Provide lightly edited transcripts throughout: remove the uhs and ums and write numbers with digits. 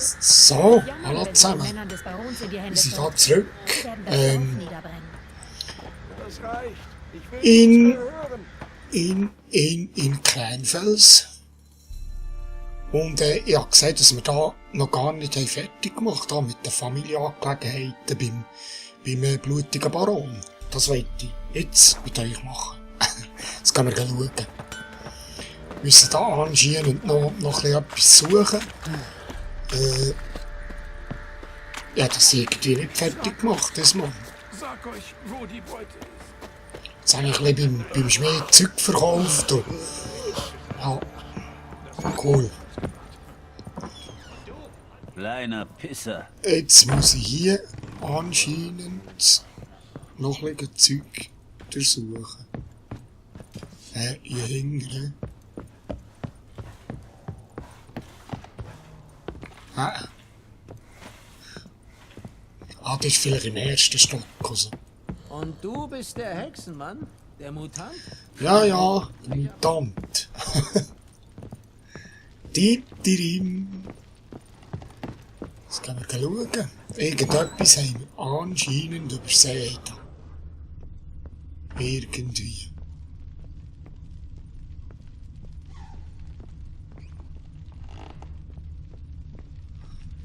So, hallo zusammen. Wir sind hier zurück. In Kleinfels. Und ich habe gesagt, dass wir da noch gar nicht fertig gemacht haben mit den Familienangelegenheiten beim blutigen Baron. Das wollte ich jetzt mit euch machen. Jetzt können wir schauen. Wir müssen da anscheinend noch etwas suchen. Ja, das ist irgendwie nicht fertig gemacht, das Mann. Sag euch, wo die Beute ist. Jetzt habe ich ein bisschen beim Schmied Zeug verkauft. Und ja, cool. Kleiner Pisser. Jetzt muss ich hier anscheinend noch ein bisschen Zeug durchsuchen. Hier hinten. Das ist vielleicht im ersten Stock. Also. Und du bist der Hexenmann? Der Mutant? Ja, Mutant. Dirim. Jetzt können wir schauen. Irgendetwas haben wir anscheinend übersehen. Irgendwie.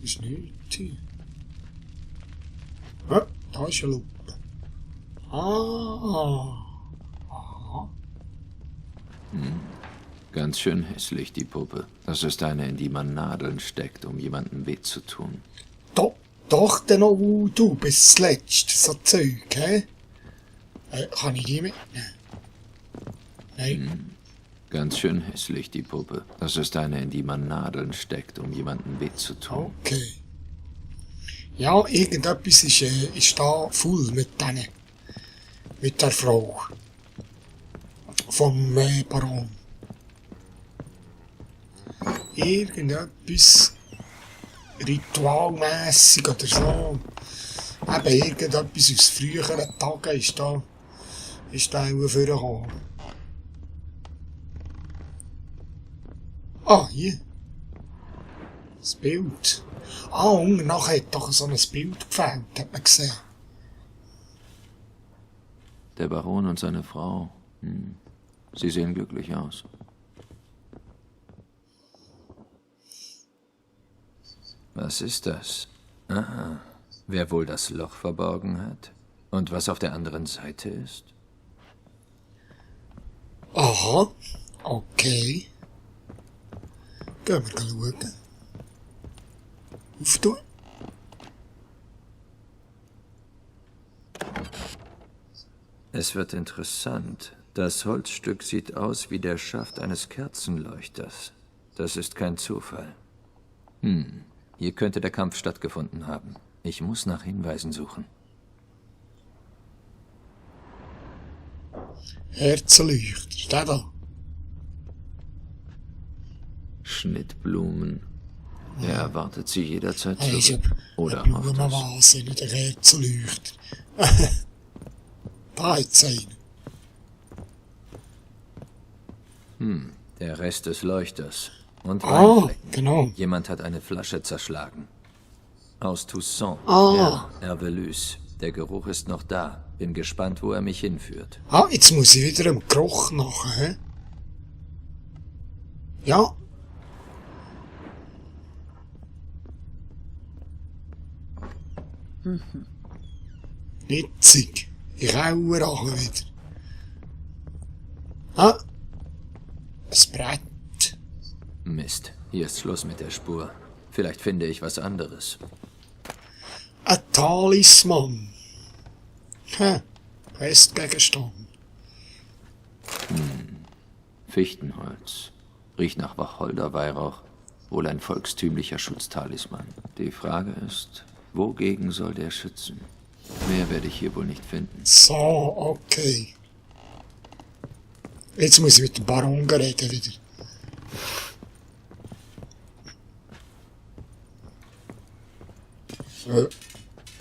Ist nichts hier. Ja, da ist eine Lupe. Aha. Ganz schön hässlich, die Puppe. Das ist eine, in die man Nadeln steckt, um jemandem weh zu tun. Doch, dann noch du bis zuletzt, so Zeug, hä? Kann ich die mitnehmen? Nein. Ganz schön hässlich, die Puppe. Das ist eine, in die man Nadeln steckt, um jemandem weh zu tun. Okay. Ja, irgendetwas ist da voll mit denen. Mit der Frau. Vom Baron. Irgendetwas ritualmässig oder so. Eben irgendetwas aus früheren Tagen ist da auch vorgekommen. Hier. Das Bild. Und nachher hat doch so ein Bild gefällt, hat man gesehen. Der Baron und seine Frau. Sie sehen glücklich aus. Was ist das? Aha. Wer wohl das Loch verborgen hat? Und was auf der anderen Seite ist? Aha. Okay. Gehen wir schauen. Auftun. Es wird interessant. Das Holzstück sieht aus wie der Schaft eines Kerzenleuchters. Das ist kein Zufall. Hier könnte der Kampf stattgefunden haben. Ich muss nach Hinweisen suchen. Herzenleuchter, der da. . Schnittblumen. Er erwartet sie jederzeit Hey, ist zurück. Oder ein hofft es. Blumenwahnsinn, der Herzenleuchter. Da hat's einen. Der Rest des Leuchters. Und Weinflecken. Genau. Jemand hat eine Flasche zerschlagen. Aus Toussaint. Hervelus. Der Geruch ist noch da. Bin gespannt, wo er mich hinführt. Jetzt muss ich wieder im Geruch nachher, hä? Ja. Witzig. Ich raue auch wieder. Ein Brett. Mist. Hier ist Schluss mit der Spur. Vielleicht finde ich was anderes. Ein Talisman. Festgegenstand. Fichtenholz. Riecht nach Wacholderweihrauch. Wohl ein volkstümlicher Schutztalisman. Die Frage ist, wogegen soll der schützen? Mehr werde ich hier wohl nicht finden. So, okay. Jetzt muss ich mit dem Baron reden wieder.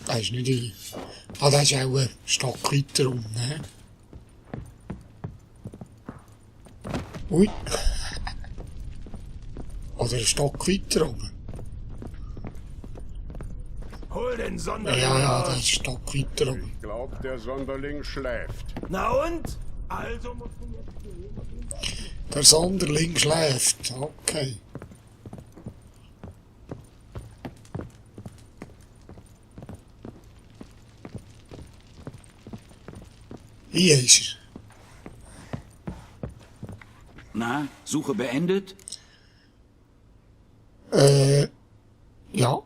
Das ist nicht ein. Das ist auch ein Stock weiter unten, ne? Ui. Oder ein Stock weiter oben. Hol den Sonderling Ja, das raus. ist Stock weiter oben. Ich glaub, der Sonderling schläft. Na und? Also musst du jetzt... Der Sonderling schläft. Okay. Hier ist Na, Suche beendet? er. Ja.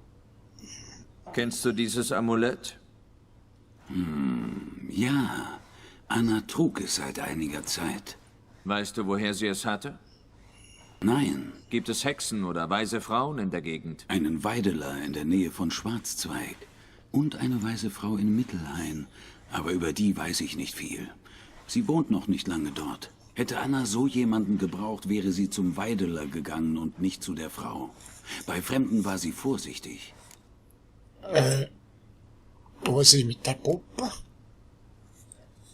Kennst du dieses Amulett? Ja, Anna trug es seit einiger Zeit. Weißt du, woher sie es hatte? Nein, Gibt es Hexen oder weise Frauen in der Gegend? einen Weideler in der Nähe von Schwarzzweig und eine weise Frau in Mittelhain, aber über die weiß ich nicht viel. Sie wohnt noch nicht lange dort. Hätte Anna so jemanden gebraucht, wäre sie zum Weideler gegangen und nicht zu der Frau. Bei Fremden war sie vorsichtig. Wo ist sie mit der Puppe?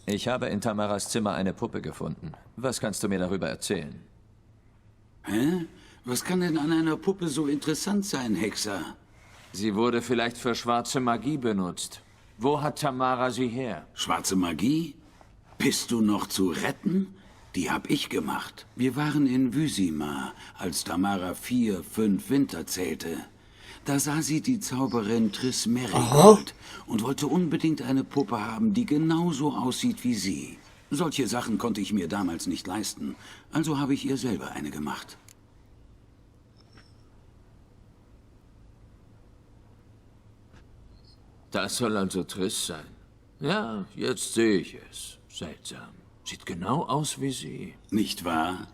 Ich habe in Tamaras Zimmer eine Puppe gefunden. Was kannst du mir darüber erzählen? Hä? Was kann denn an einer Puppe so interessant sein, Hexer? Sie wurde vielleicht für schwarze Magie benutzt. Wo hat Tamara sie her? Schwarze Magie? Bist du noch zu retten? Die hab ich gemacht. Wir waren in Wysima, als Tamara 4, 5 Winter zählte. Da sah sie die Zauberin Triss Merigold und wollte unbedingt eine Puppe haben, die genauso aussieht wie sie. Solche Sachen konnte ich mir damals nicht leisten, also habe ich ihr selber eine gemacht. Das soll also Triss sein. Ja, jetzt sehe ich es. Seltsam. Sieht genau aus wie sie. Nicht wahr?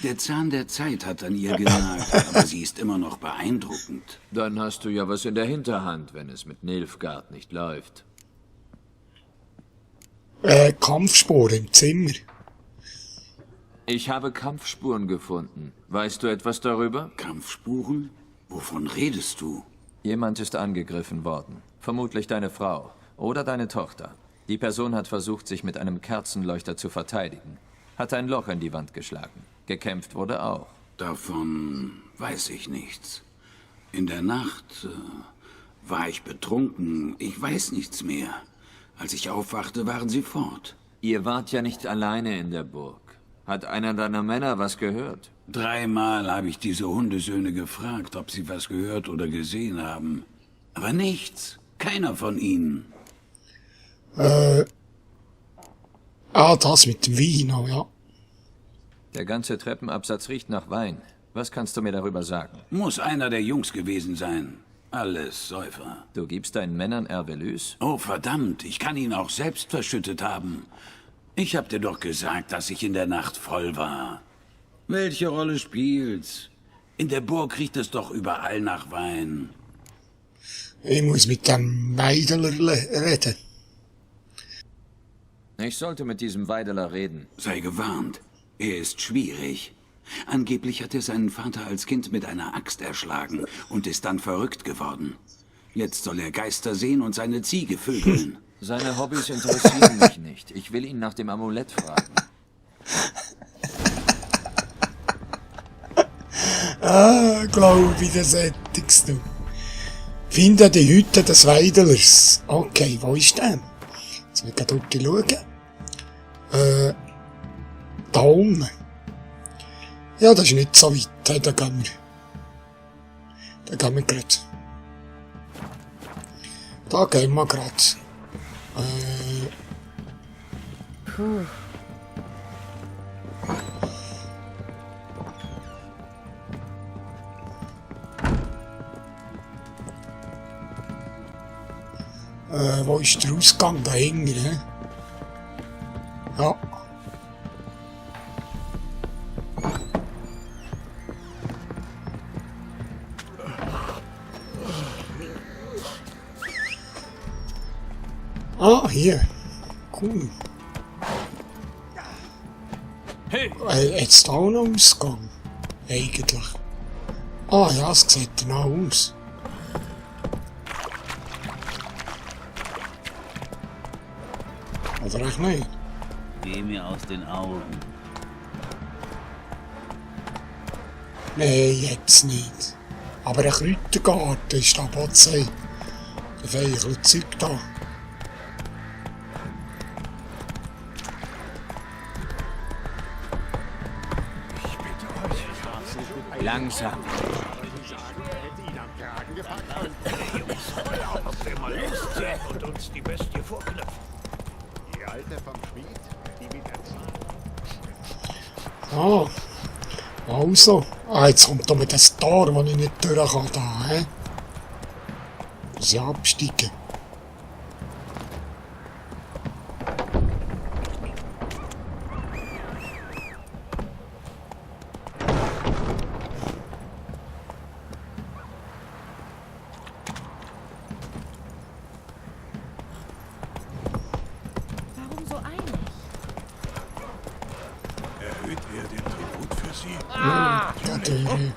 Der Zahn der Zeit hat an ihr genagt, aber sie ist immer noch beeindruckend. Dann hast du ja was in der Hinterhand, wenn es mit Nilfgaard nicht läuft. Kampfspur im Zimmer. Ich habe Kampfspuren gefunden. Weißt du etwas darüber? Kampfspuren? Wovon redest du? Jemand ist angegriffen worden. Vermutlich deine Frau oder deine Tochter. Die Person hat versucht, sich mit einem Kerzenleuchter zu verteidigen. Hat ein Loch in die Wand geschlagen. Gekämpft wurde auch. Davon weiß ich nichts. In der Nacht war ich betrunken. Ich weiß nichts mehr. Als ich aufwachte, waren sie fort. Ihr wart ja nicht alleine in der Burg. Hat einer deiner Männer was gehört? 3-mal habe ich diese Hundesöhne gefragt, ob sie was gehört oder gesehen haben. Aber nichts. Keiner von ihnen. Das mit dem Wein, oh ja. Der ganze Treppenabsatz riecht nach Wein. Was kannst du mir darüber sagen? Muss einer der Jungs gewesen sein. Alles Säufer. Du gibst deinen Männern Ervelys? Oh, verdammt, ich kann ihn auch selbst verschüttet haben. Ich hab dir doch gesagt, dass ich in der Nacht voll war. Welche Rolle spielt's? In der Burg riecht es doch überall nach Wein. Ich muss mit dem Weideler reden. Ich sollte mit diesem Weideler reden. Sei gewarnt, er ist schwierig. Angeblich hat er seinen Vater als Kind mit einer Axt erschlagen und ist dann verrückt geworden. Jetzt soll er Geister sehen und seine Ziege vögeln. Seine Hobbys interessieren mich nicht. Ich will ihn nach dem Amulett fragen. Glaube ich, das sättigst du. Finde die Hütte des Weidelers. Okay, wo ist der? Jetzt will ich dort schauen. Da unten. Ja, das ist nicht so weit. Hey, da gehen wir. Da gehen wir grad. Da gehen wir grad. Wo ist der Ausgang? Da hinten, ne? Ja. Ah, hier. Cool. Hey, Jetzt auch noch Ausgang. Eigentlich. Ah ja, es sieht genau aus. Oder echt nicht? Geh mir aus den Augen. Nee, jetzt nicht. Aber ein Kräutergarten ist da Botzei. Feierlich Zeug da. Langsam. Ob wir mal losziehen und uns die Bestie vorknüpfen. Die Alte vom Schmied, die mit Ah, also. Ah, jetzt kommt da mit dem Star, wo ich nicht durch kann. Da, hä? Muss ich absteigen. Warum so eilig? Erhöht er den Tribut für sie? Da Türe.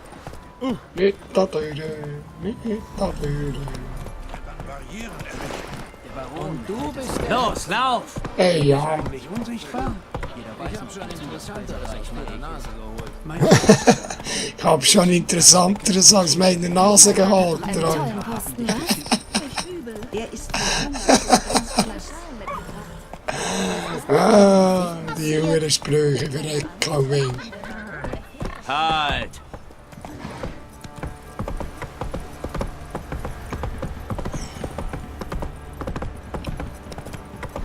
Mit der Türe. Mit der Türe. Barrieren errichten. Und du bist der... Los, lauf! Ey, ja. Nicht unsichtbar? Ich hab schon interessanteres aus meiner Nase geholt. Ich hab schon Interessanteres als meine Nase gehalten. Einen Ron. tollen Posten, was? Nicht übel. Er ist Ah, die jüngeren Sprüche verrecken mich. Halt!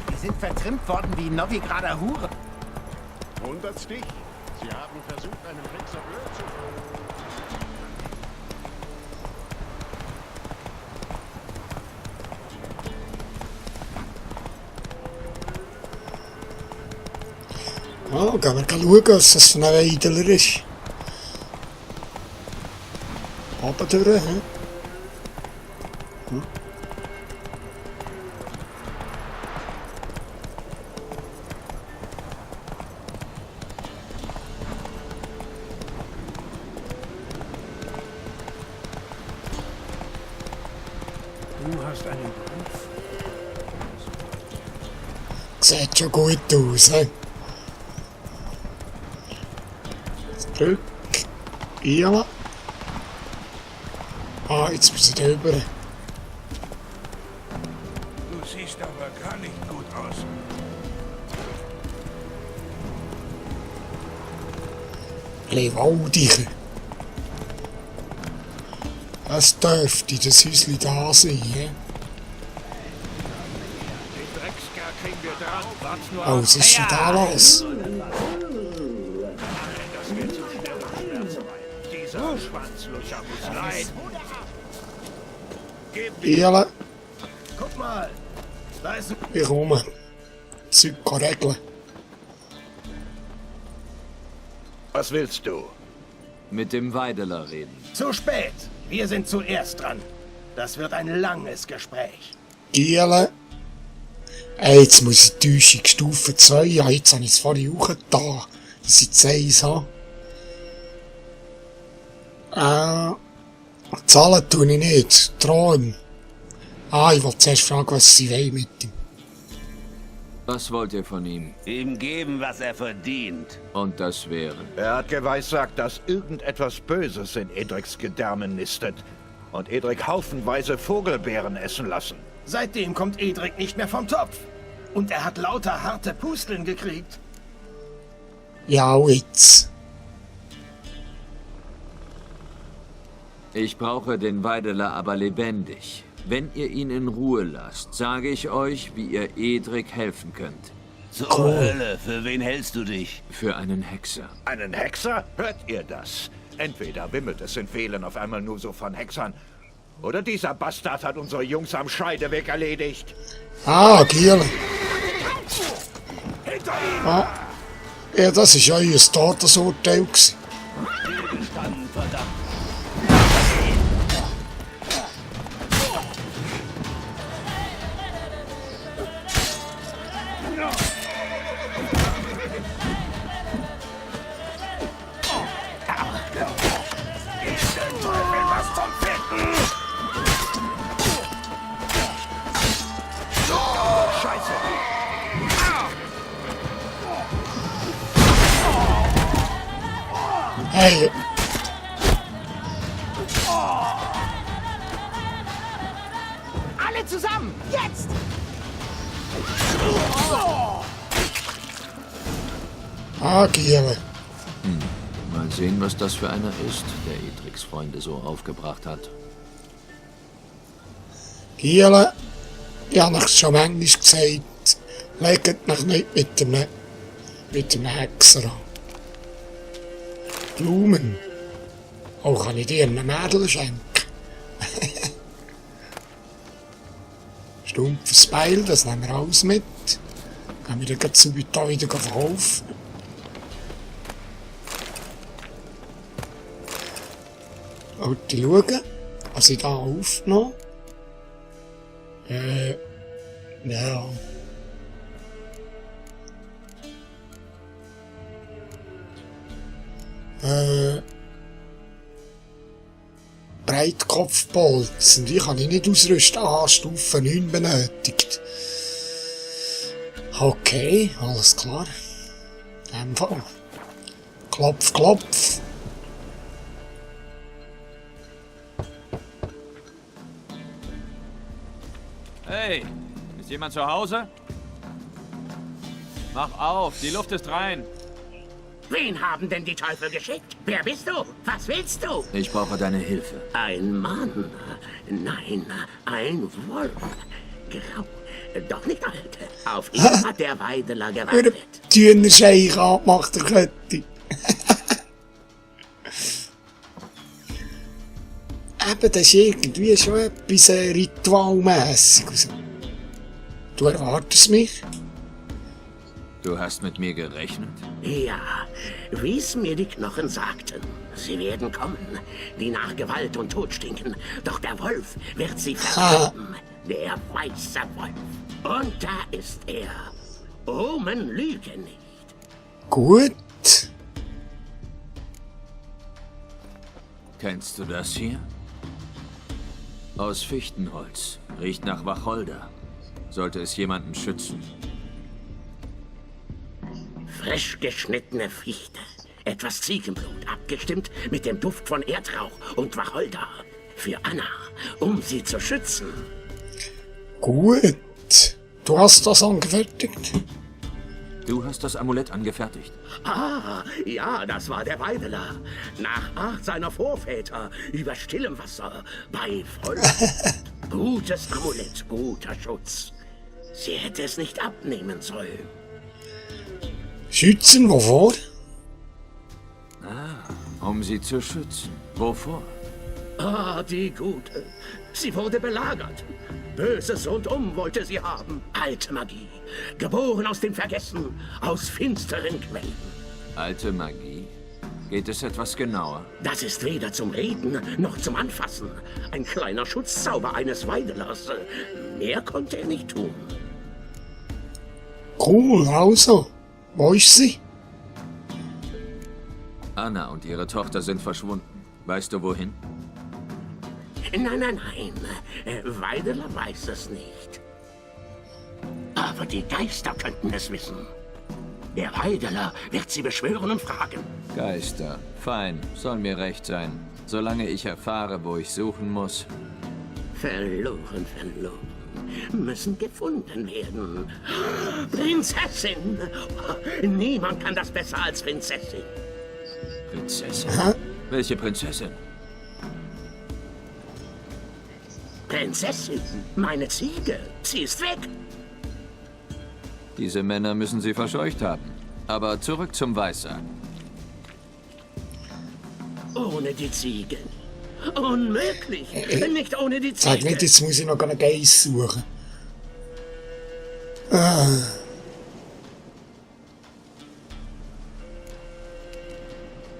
Wir sind vertrimmt worden wie Novigrader Hure. Wundert's dich? Sie haben versucht, einem Hexer blöd zu machen. Ah, gehen wir schauen, was das für ein Weidler ist. Runter durch, hä? Du hast einen Beruf. Sieht schon gut aus, hä? Zurück. Ja. Ah, jetzt muss ich da rüber. Du siehst aber gar nicht gut aus. Levaldiger. Es dürfte das Häuschen da sein, hä? Den Dreckskerl kriegen wir dran. Wart's nur Oh, ab. was ist denn da los? Das wird zu schnell und schmerzfrei. Dieser Schwanzlutscher muss leiden. Gib mir. Biele, Guck mal, da ist ein... ich komme. Zeug kann regeln. Was willst du? Mit dem Weideler reden. Zu spät. Wir sind zuerst dran. Das wird ein langes Gespräch. Giele. Ey, jetzt muss ich die Täuschung Stufe 2. Ja, jetzt habe ich es vorhin auch da. Dass ich das 1 habe. Zahlen tue ich nicht. Trauen. Ah, ich wollte zuerst fragen, was sie wollen mit ihm. Was wollt ihr von ihm? Ihm geben, was er verdient. Und das wäre? Er hat geweissagt, dass irgendetwas Böses in Edrics Gedärmen nistet und Edric haufenweise Vogelbeeren essen lassen. Seitdem kommt Edric nicht mehr vom Topf. Und er hat lauter harte Pusteln gekriegt. Ja, jetzt. Ich brauche den Weideler aber lebendig. Wenn ihr ihn in Ruhe lasst, sage ich euch, wie ihr Edric helfen könnt. Zur Hölle, für wen hältst du dich? Für einen Hexer. Einen Hexer? Hört ihr das? Entweder wimmelt es in Fehlen auf einmal nur so von Hexern, oder dieser Bastard hat unsere Jungs am Scheideweg erledigt. Ah, Giele. Ah. Ja, das war euer Todesurteil gewesen. Gestanden, verdammt. Hey. Alle Alle zusammen! Jetzt! Ah, Giele. Mal sehen, was das für einer ist, der Edrics Freunde so aufgebracht hat. Giele, ich habe euch schon manchmal gesagt, legt euch nicht mit dem Hexer an. Blumen. Auch kann ich dir einem Mädel schenken. Stumpfes Beil, das nehmen wir alles mit. Gehen wir dann zu Büta wieder verkaufen. Und schauen, was ich da aufgenommen. Ja. Breitkopfbolzen, die kann ich nicht ausrüsten. Ah, Stufe 9 benötigt. Okay, alles klar. In dem Fall. Klopf, klopf. Hey, ist jemand zu Hause? Mach auf, die Luft ist rein. Wen haben denn die Teufel geschickt? Wer bist du? Was willst du? Ich brauche deine Hilfe. Ein Mann. Nein, ein Wolf. Grau. Doch nicht alt. Auf ihn hat der Weideler gewartet. Dünner Scheich abmacht der Kötti. Eben, das ist irgendwie schon etwas ritualmässiges. Du erwartest mich? Du hast mit mir gerechnet? Ja, wie es mir die Knochen sagten. Sie werden kommen, die nach Gewalt und Tod stinken. Doch der Wolf wird sie vertreiben. Der weiße Wolf. Und da ist er. Omen lügen nicht. Gut. Kennst du das hier? Aus Fichtenholz. Riecht nach Wacholder. Sollte es jemanden schützen. Frisch geschnittene Fichte. Etwas Ziegenblut, abgestimmt mit dem Duft von Erdrauch und Wacholder. Für Anna, um sie zu schützen. Gut. Du hast das angefertigt? Du hast das Amulett angefertigt? Ah, ja, das war der Weideler. Nach Art seiner Vorväter, über stillem Wasser, bei Volk. Gutes Amulett, guter Schutz. Sie hätte es nicht abnehmen sollen. Schützen, wovor? Ah, um sie zu schützen. Wovor? Ah, die Gute. Sie wurde belagert. Böses rundum wollte sie haben. Alte Magie. Geboren aus dem Vergessen. Aus finsteren Quellen. Alte Magie? Geht es etwas genauer? Das ist weder zum Reden noch zum Anfassen. Ein kleiner Schutzzauber eines Weidelers. Mehr konnte er nicht tun. Cool, also. Wo ist sie? Anna und ihre Tochter sind verschwunden. Weißt du wohin? Nein, nein, nein. Weideler weiß es nicht. Aber die Geister könnten es wissen. Der Weideler wird sie beschwören und fragen. Geister. Fein. Soll mir recht sein. Solange ich erfahre, wo ich suchen muss. Verloren, verloren. Müssen gefunden werden. Prinzessin! Niemand kann das besser als Prinzessin. Prinzessin? Welche Prinzessin? Prinzessin, meine Ziege. Sie ist weg. Diese Männer müssen sie verscheucht haben. Aber zurück zum Weissagen. Ohne die Ziege. Unmöglich. Nicht ohne die Ziege. Sag nicht, jetzt muss ich noch einen Geiss suchen.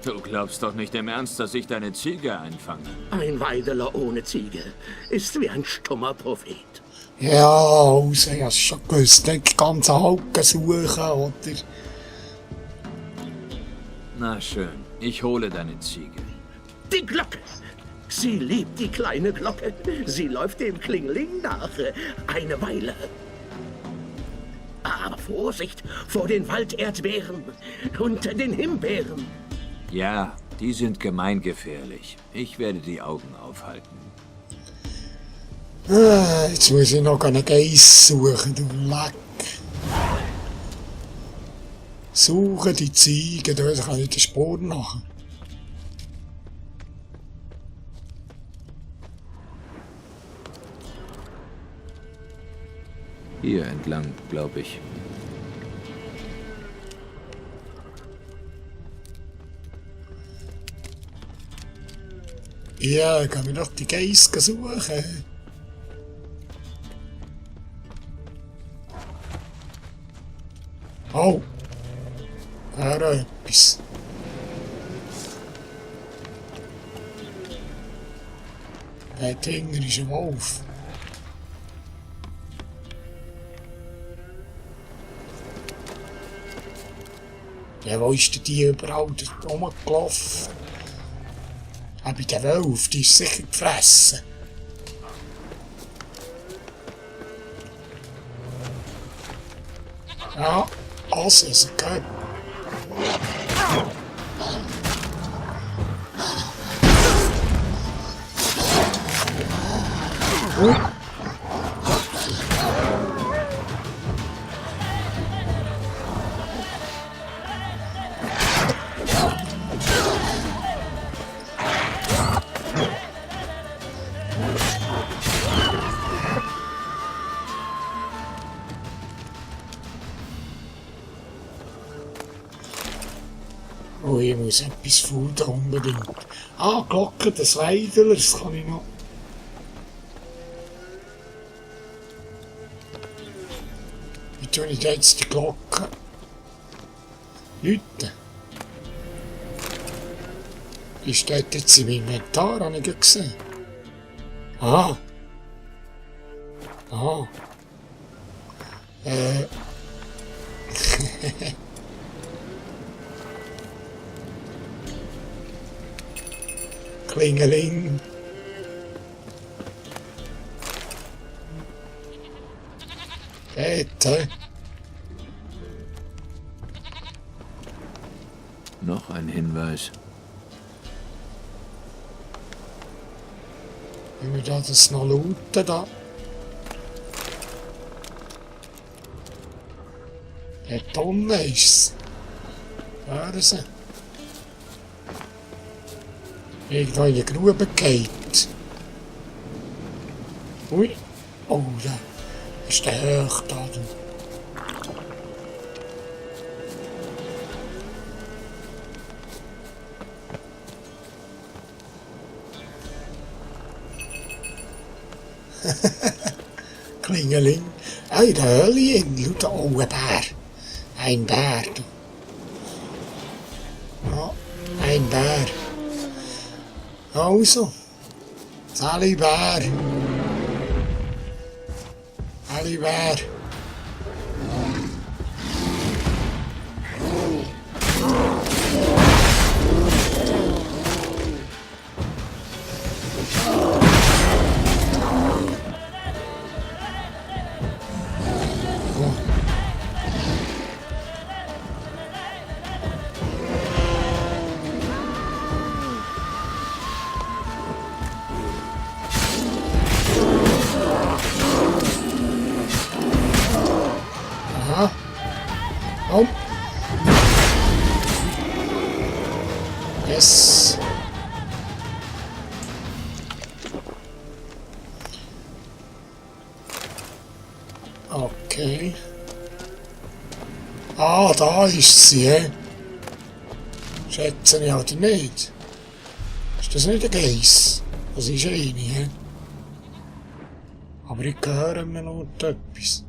Du glaubst doch nicht im Ernst, dass ich deine Ziege einfange? Ein Weideler ohne Ziege ist wie ein stummer Prophet. Ja, also, ich hab's schon gewusst. Nicht die ganze Hauke suchen, oder? Na schön, ich hole deine Ziege. Die Glocke. Sie liebt die kleine Glocke. Sie läuft dem Klingling nach. Eine Weile. Aber Vorsicht vor den Walderdbeeren und den Himbeeren. Ja, die sind gemeingefährlich. Ich werde die Augen aufhalten. Jetzt muss ich noch einen Geiss suchen, du Leck. Suche die Ziege, da kann ich die Spuren machen. Hier entlang, glaube ich. Ja, kann mir doch die Geiss suchen. Oh! Wäre etwas. Der Dinger ist ein Wolf. Ja, wo ist denn die überall rumgelaufen? Aber der Wolf, die ist sicher gefressen. Ja, also, es geht. Oh, ich muss etwas futtern unbedingt. Ah, Glocke des Weidlers, das kann ich noch. Wie tue ich jetzt die Glocke? Leute. Die steht jetzt im Inventar, habe ich gesehen. Ah. Ah. Klingeling. Bitte. Noch ein Hinweis. Wenn wir da das noch looten da. Der Tonne ist's. Hören Sie. Irgendwo in die Grube geht. Ui. Oh, da ist der hoch da. Klingeling. Ah, in der Höhle in schau, oh, ein Bär. Ein Bär. Ja, ein Bär. Also, Sally Bär. Sally Bär. Oh. Yes. Okay. Ah, da ist sie, hä? Schätze ich oder nicht? Ist das nicht ein Geiss? Das ist eine, hä? Aber ich höre mir noch etwas.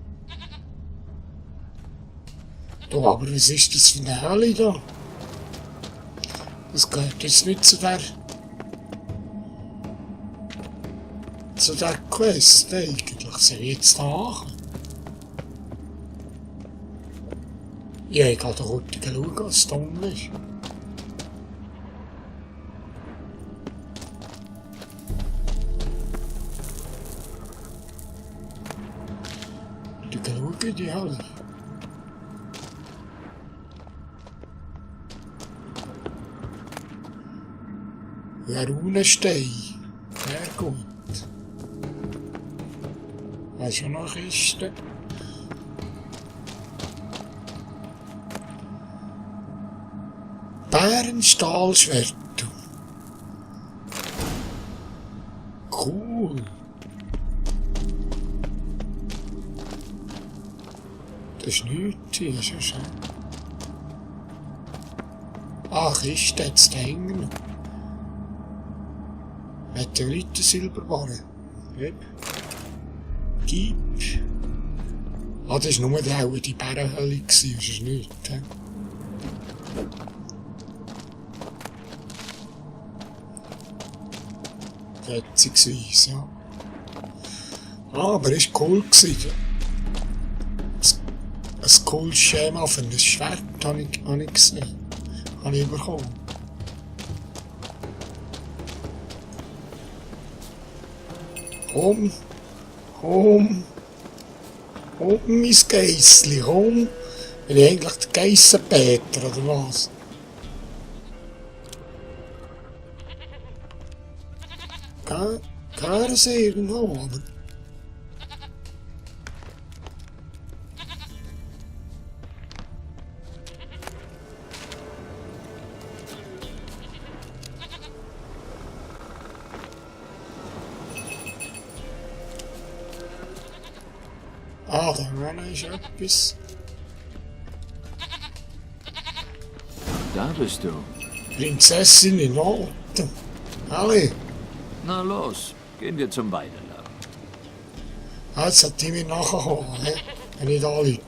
Du, aber was ist das für eine Hölle da? Das gehört jetzt nicht zu der Quest eigentlich. Soll ich jetzt da machen? Ja, ich gehe da kurz schauen, was da unten ist. Ich schaue die Hölle. Ein Runenstein. Sehr gut. Das ist schon noch eine Kiste. Bärenstahlschwert. Cool. Das ist nichts hier, ist ja schön. Ach, Kiste jetzt hängen. Meteoriten-Silberbarren. Gib. Ah, das war nur die Bärenhölle, das ist nichts. He? Schätzungsweise, ja. Ah, aber es war cool. Ein cooles Schema für ein Schwert habe ich gesehen. Habe ich bekommen. Komm, mein Geissli, komm. Bin ich eigentlich der Geissenpeter, oder was? Gehören sie irgendwo, aber... Ah, da ist etwas. Da bist du. Prinzessin in Not. Alle. Na los, gehen wir zum Weidelager. Jetzt hat die mir nachgekommen, wenn ich da anrufe.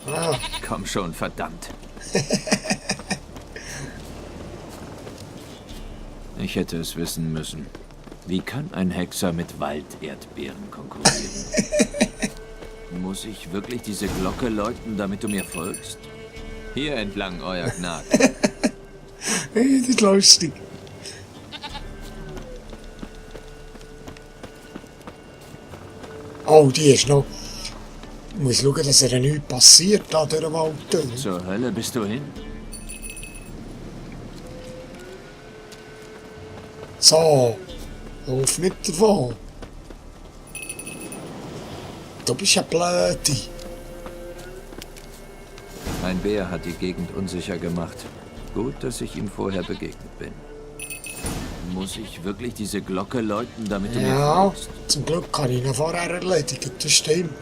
Ah. Komm schon, verdammt. Ich hätte es wissen müssen. Wie kann ein Hexer mit Walderdbeeren konkurrieren? Muss ich wirklich diese Glocke läuten, damit du mir folgst? Hier entlang, euer Gnade. Hey, das ist lustig. Oh, die ist noch... Ich muss schauen, dass ihr nichts passiert an dieser Wald. Zur Hölle bist du hin? So. Lauf nicht davon. Du bist ja blöd. Ein Bär hat die Gegend unsicher gemacht. Gut, dass ich ihm vorher begegnet bin. Muss ich wirklich diese Glocke läuten, damit du mir folgst? Ja, zum Glück habe ich ihn vorher erledigt, das stimmt.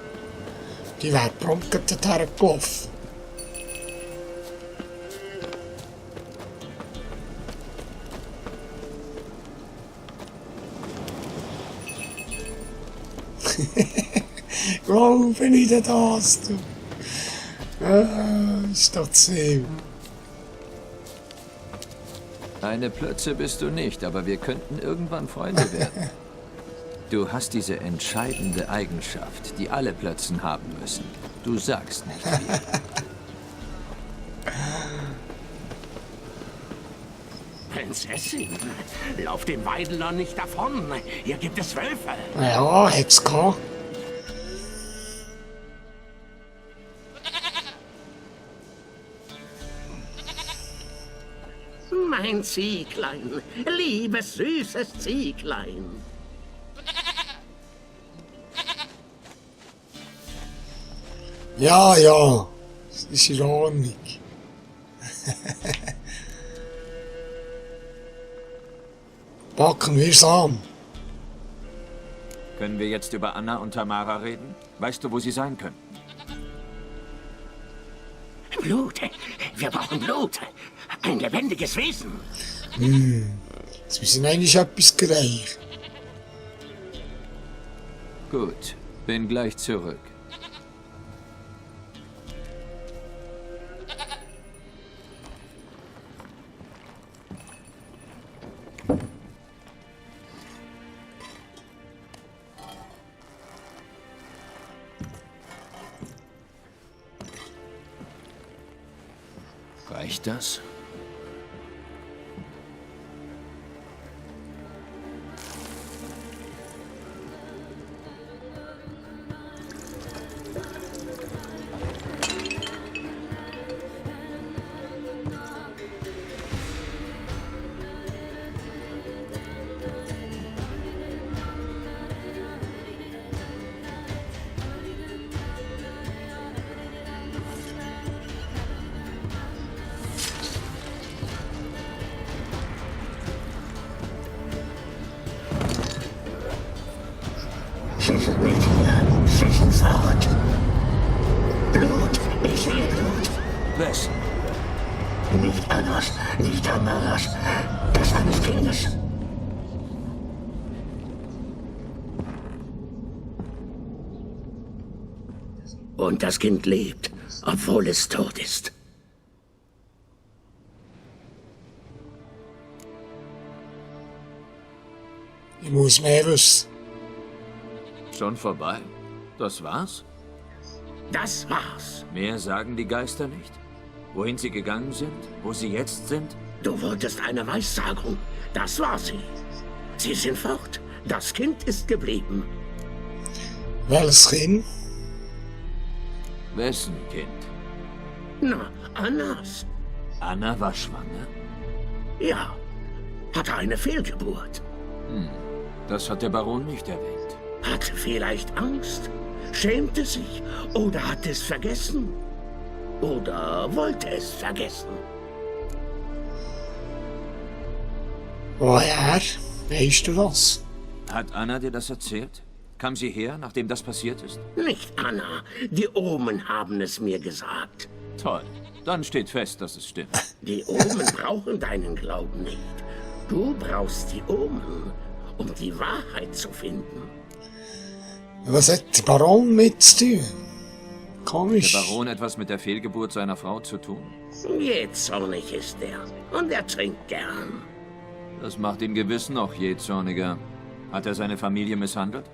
Die wäre prompt dorthin gelaufen. Glaube nicht an das, du. Ist doch zäh. Eine Plötze bist du nicht, aber wir könnten irgendwann Freunde werden. Du hast diese entscheidende Eigenschaft, die alle Plötzen haben müssen. Du sagst nicht viel. Prinzessin, lauf dem Weidler nicht davon. Hier gibt es Wölfe. Ja, hätt's gehabt. Mein Zieglein, liebes, süßes Zieglein. Ja, ja, das ist in Ordnung. Packen wir's an. Können wir jetzt über Anna und Tamara reden? Weißt du, wo sie sein könnten? Blut. Wir brauchen Blut. Ein lebendiges Wesen. Jetzt müssen eigentlich etwas gereicht. Gut, bin gleich zurück. Reicht das? Sie sind fort. Blut, ich sehe Blut. Wessen? Nicht Annas, nicht Tamaras, das eines Kindes. Und das Kind lebt, obwohl es tot ist. Ich muss mehr wissen. Schon vorbei? Das war's? Das war's. Mehr sagen die Geister nicht? Wohin sie gegangen sind? Wo sie jetzt sind? Du wolltest eine Weissagung. Das war sie. Sie sind fort. Das Kind ist geblieben. Welches Kind? Wessen Kind? Na, Annas. Anna war schwanger? Ja, hatte eine Fehlgeburt. Das hat der Baron nicht erwähnt. Hatte vielleicht Angst, schämte sich oder hat es vergessen. Oder wollte es vergessen. Woher? Weißt du was? Hat Anna dir das erzählt? Kam sie her, nachdem das passiert ist? Nicht Anna. Die Omen haben es mir gesagt. Toll. Dann steht fest, dass es stimmt. Die Omen brauchen deinen Glauben nicht. Du brauchst die Omen, um die Wahrheit zu finden. Was hat der Baron mit zu tun? Komisch. Der Baron etwas mit der Fehlgeburt seiner Frau zu tun? Jähzornig ist er. Und er trinkt gern. Das macht ihn gewiss noch jähzorniger. Hat er seine Familie misshandelt?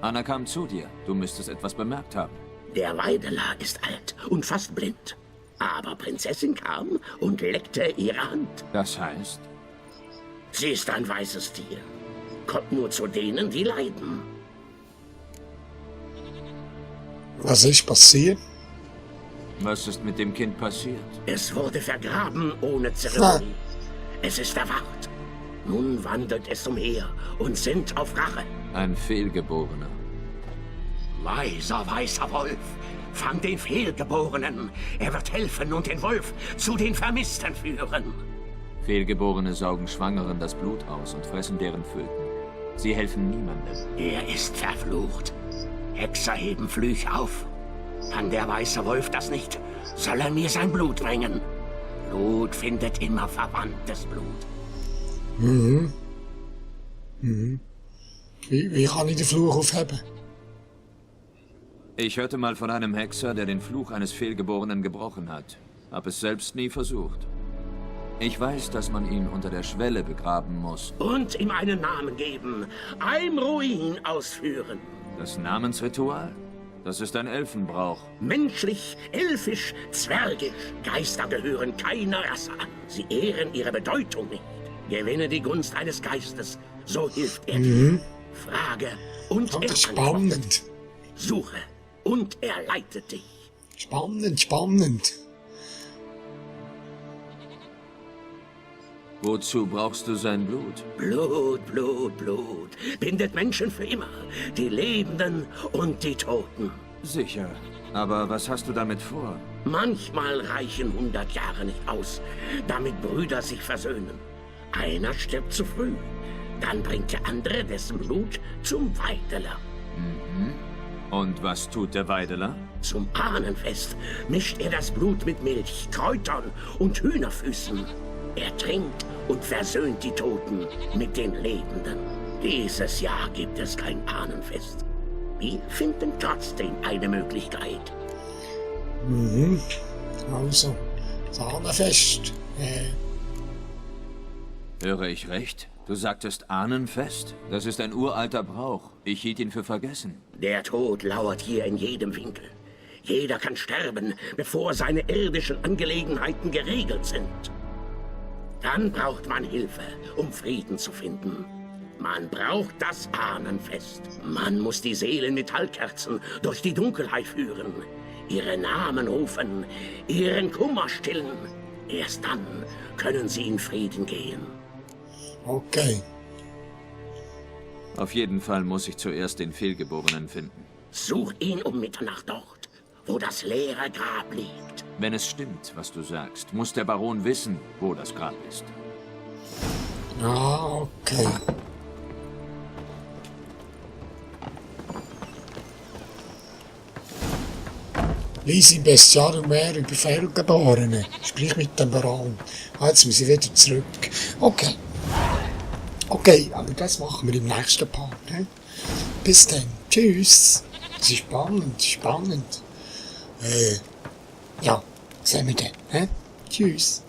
Anna kam zu dir. Du müsstest etwas bemerkt haben. Der Weideler ist alt und fast blind. Aber Prinzessin kam und leckte ihre Hand. Das heißt? Sie ist ein weißes Tier. Kommt nur zu denen, die leiden. Was ist passiert? Was ist mit dem Kind passiert? Es wurde vergraben ohne Zeremonie. Es ist erwacht. Nun wandelt es umher und sinnt auf Rache. Ein Fehlgeborener. Weiser, weißer Wolf, fang den Fehlgeborenen. Er wird helfen und den Wolf zu den Vermissten führen. Fehlgeborene saugen Schwangeren das Blut aus und fressen deren Föten. Sie helfen niemandem. Er ist verflucht. Hexer heben Flüche auf. Kann der weiße Wolf das nicht, soll er mir sein Blut bringen. Blut findet immer verwandtes Blut. Wie kann ich den Fluch aufheben? Ich hörte mal von einem Hexer, der den Fluch eines Fehlgeborenen gebrochen hat. Hab es selbst nie versucht. Ich weiß, dass man ihn unter der Schwelle begraben muss. Und ihm einen Namen geben. Ein Ruin ausführen. Das Namensritual? Das ist ein Elfenbrauch. Menschlich, elfisch, zwergisch. Geister gehören keiner Rasse an. Sie ehren ihre Bedeutung nicht. Gewinne die Gunst eines Geistes, so hilft er dir. Frage und Das ist er antwortet. spannend. Suche und er leitet dich. Spannend, spannend. Wozu brauchst du sein Blut? Blut, Blut, Blut. Bindet Menschen für immer. Die Lebenden und die Toten. Sicher. Aber was hast du damit vor? Manchmal reichen 100 Jahre nicht aus, damit Brüder sich versöhnen. Einer stirbt zu früh. Dann bringt der andere dessen Blut zum Weideler. Und was tut der Weideler? Zum Ahnenfest mischt er das Blut mit Milch, Kräutern und Hühnerfüßen. Er trinkt und versöhnt die Toten mit den Lebenden. Dieses Jahr gibt es kein Ahnenfest. Wir finden trotzdem eine Möglichkeit. Also, Sahnefest. Höre ich recht? Du sagtest Ahnenfest? Das ist ein uralter Brauch. Ich hielt ihn für vergessen. Der Tod lauert hier in jedem Winkel. Jeder kann sterben, bevor seine irdischen Angelegenheiten geregelt sind. Dann braucht man Hilfe, um Frieden zu finden. Man braucht das Ahnenfest. Man muss die Seelen mit Metallkerzen durch die Dunkelheit führen, ihre Namen rufen, ihren Kummer stillen. Erst dann können sie in Frieden gehen. Okay. Auf jeden Fall muss ich zuerst den Fehlgeborenen finden. Such ihn um Mitternacht dort, wo das leere Grab liegt. Wenn es stimmt, was du sagst, muss der Baron wissen, wo das Grab ist. Ah, okay. Lies im Bestiarium mehr über Fehlgeborene. Sprich mit dem Baron. Jetzt muss ich wieder zurück. Okay. Okay, aber das machen wir im nächsten Part. Ne? Bis dann. Tschüss. Das ist spannend, spannend. Ja, sehen wir dann. Ne? Tschüss.